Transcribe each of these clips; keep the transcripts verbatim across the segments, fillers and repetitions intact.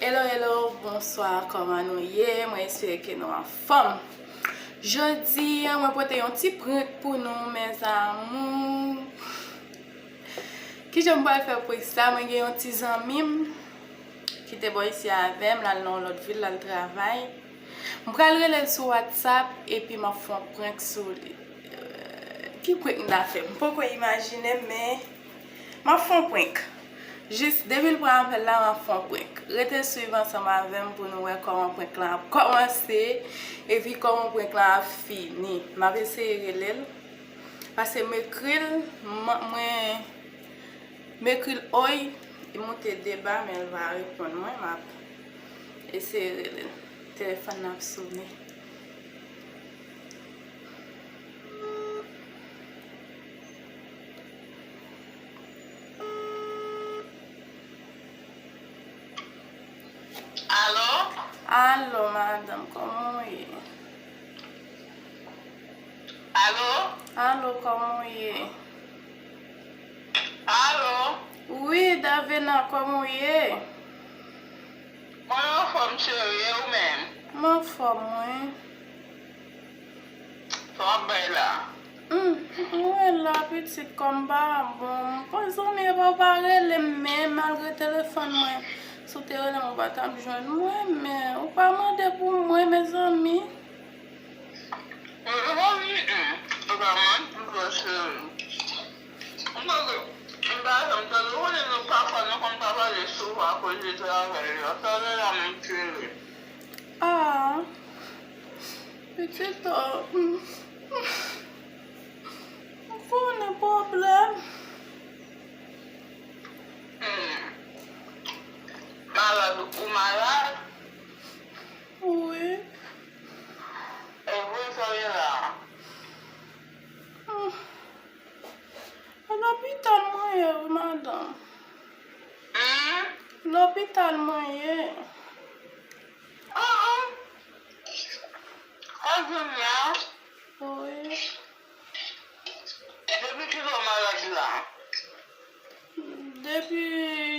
Hello, hello, bonswa, kòman nou ye? Mwen espere ke nou anfòm. Jodi a, mwen pote yon ti prank pou nou, mes amours. Kijan m pral fè prank sa? Mwen gen yon ti zanmi m ki te bò isi avè m, l al nan yon lòt vil, l al travay. M pral rele l sou WhatsApp epi m ap fè yon prank sou li. Ki prank m ta fè? M poko imajine, men m ap fè yon prank. Jis depi l pran apèl la, m ap fè yon prank. Rete swiv ansanm avè m pou nou wè kòman prank lan ap kòmanse epi kòman prank lan ap fini. M ap eseye rele l. Paske m ekri l, m, mwen, m ekri l oy, li moute de ba, men l pa reponn mwen. M ap eseye rele l. Telefòn nan ap sone. Alo? Alo, madanm, kòman w ye? Alo? Alo, kòman w ye? Alo? Wi, Davena, kòman w ye? Mwen anfòm, cheri, e ou menm? M anfòm, wi. Sa w ap bay la? Hmm, mwen la, pitit, kò m pa bon. Bon, zanmi, epa w pa rele m, men malgre telefòn mwen, si w te rele m, ou pa t ap jwenn mwen, men ou pa mande pou mwen, mezanmi. Mwen pa di, hmm, ou pa mande pou mwen, cheri. Mwen pa, mwen pa janm tande, ou konnen nou pafwa, nou konn pa pale souvan akoz de travay la. Talè la menm, cheri. Ah, pitit, oh, m konnen pwoblèm. Hmm. Malad, ou malad? Wi. E vre sa w ye la? Hmm. Lopital mwen ye, wi, madanm. Hmm? Lopital mwen ye. Ah, ah. Sa w di m la? Wi. Depi kilè w malad la? Depi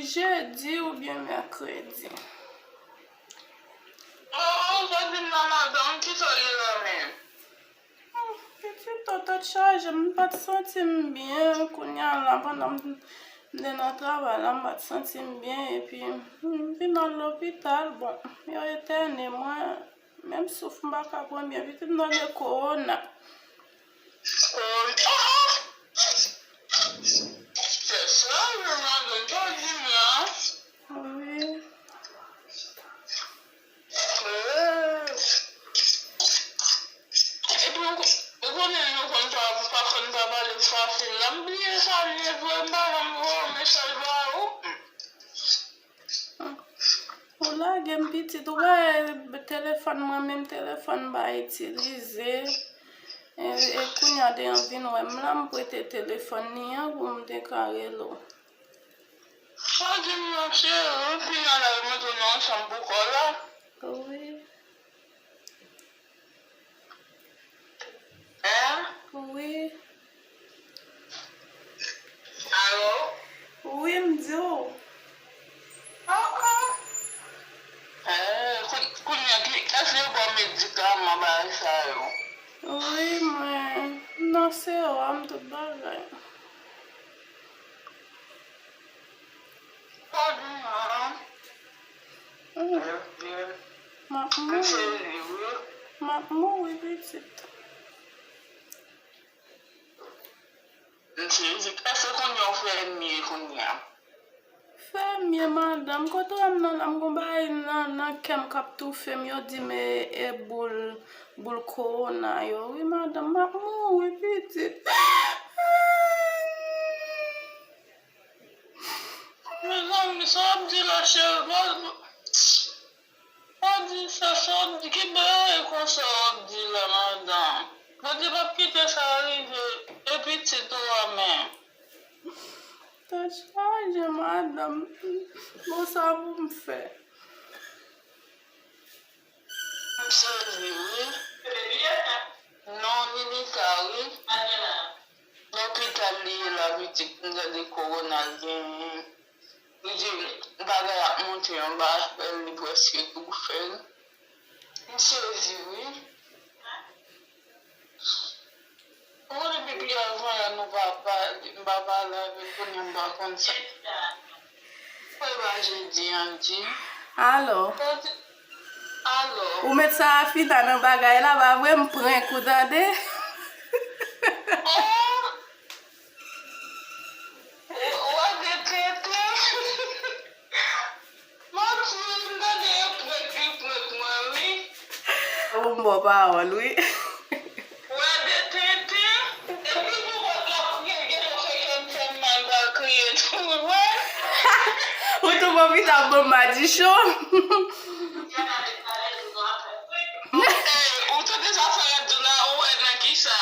jedi oubyen mèkredi. Oh, oh, sa w di m la, madanm, kisa w ye la menm? Hmm, pitit, tèt chaje, m pa t santi m byen. Kounye a la, pandan m te nan travay la, m pa t santi m byen, epi m vin al lopital. Bon, yo entène mwen, menm souf m pa ka pran byen, pitit, m tande kowona. Kowona? Ah! Se sa, madanm, sa w di m la? Wi. Epi, ou, ou konnen nou konn pa, pa konn pa pale fasil la. M bliye sa m ye vre, m pa janm voye mesaj ba ou. Ou lage m pitit, ou pa wè telefòn mwen, menm telefòn m pa itilize. E, e kounye a de an vin wè m la, m prete telefòn li an pou m te ka rele w. Sa di m nan cheri, wi, kounye a la yo mete nou ansanm pou kò la. Wi. Hein? Wi. Alo? Wi, m di w. Ah, ah. Eh, kou-, kounye a, ki, èske yo ba w medikaman, bagay sa yo? Wi, mwen nan sewòm, tout bagay. Sa w di m nan? Mm. M ap mouri. M ap mouri, pitit. M sezi. Èske kounye a w fè mye kounye a? Fè mye, madanm. Kote w wè m nan la, m gon bagay nan, nan kè m k ap toufe m. Yo di m e, e boul, boul kowona yo. Wi, madanm, m ap mouri, pitit. Mezanmi, sa w ap di la, cheri? Pa, pa di sa, sa w ap di, ki bagay konsa w ap di la, madanm? Bondye p ap kite sa rive, e pitit ou a menm. Tèt chaje, madanm. Bon, sa pou m fè? M sezi, wi. Non, Nini ka, wi. Lopital li ye la, pitit, m tande kowona l genyen. Li di bagay ap monte anba, li prèske tou fè l. M sezi wi. Ou konnen depi avan yè nou pa pale, m pa pale avè l, kounye a m pa konn sa. Kwè pa jodi an di. Alò. Alò. Ou met Sarafina nan bagay la, pa vre, m prank ou tande. Oh! Ou ap gen tenten. Manti, m tande yo prank, yo prank mwen, wi. Ou m bon pawòl, wi. Ou ap gen tenten. Epi nou wè l ap kriye, gen yon fè kè m fè m mal, m pral kriye tou, wi. Ou tou pwofite ap ban m madichon. Ou tande sa Sarah di la, ou wè nan kisa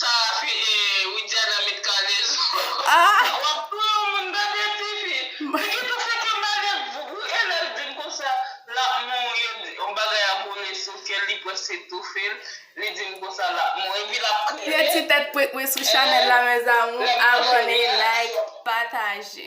Sarah fi, eh, Widiana met kalezo. Ah! W ap touye yon moun tande tifi. Li gentan fè kè malè, wi, e lè l di m konsa, l ap mouri, yon bagay ap woule sou kè l, li prèske toufe l, li di m konsa, l ap mouri, epi l ap kriye. Yon ti tèt pwekwe sou chanèl la, mes amours. Abòne, like, pataje.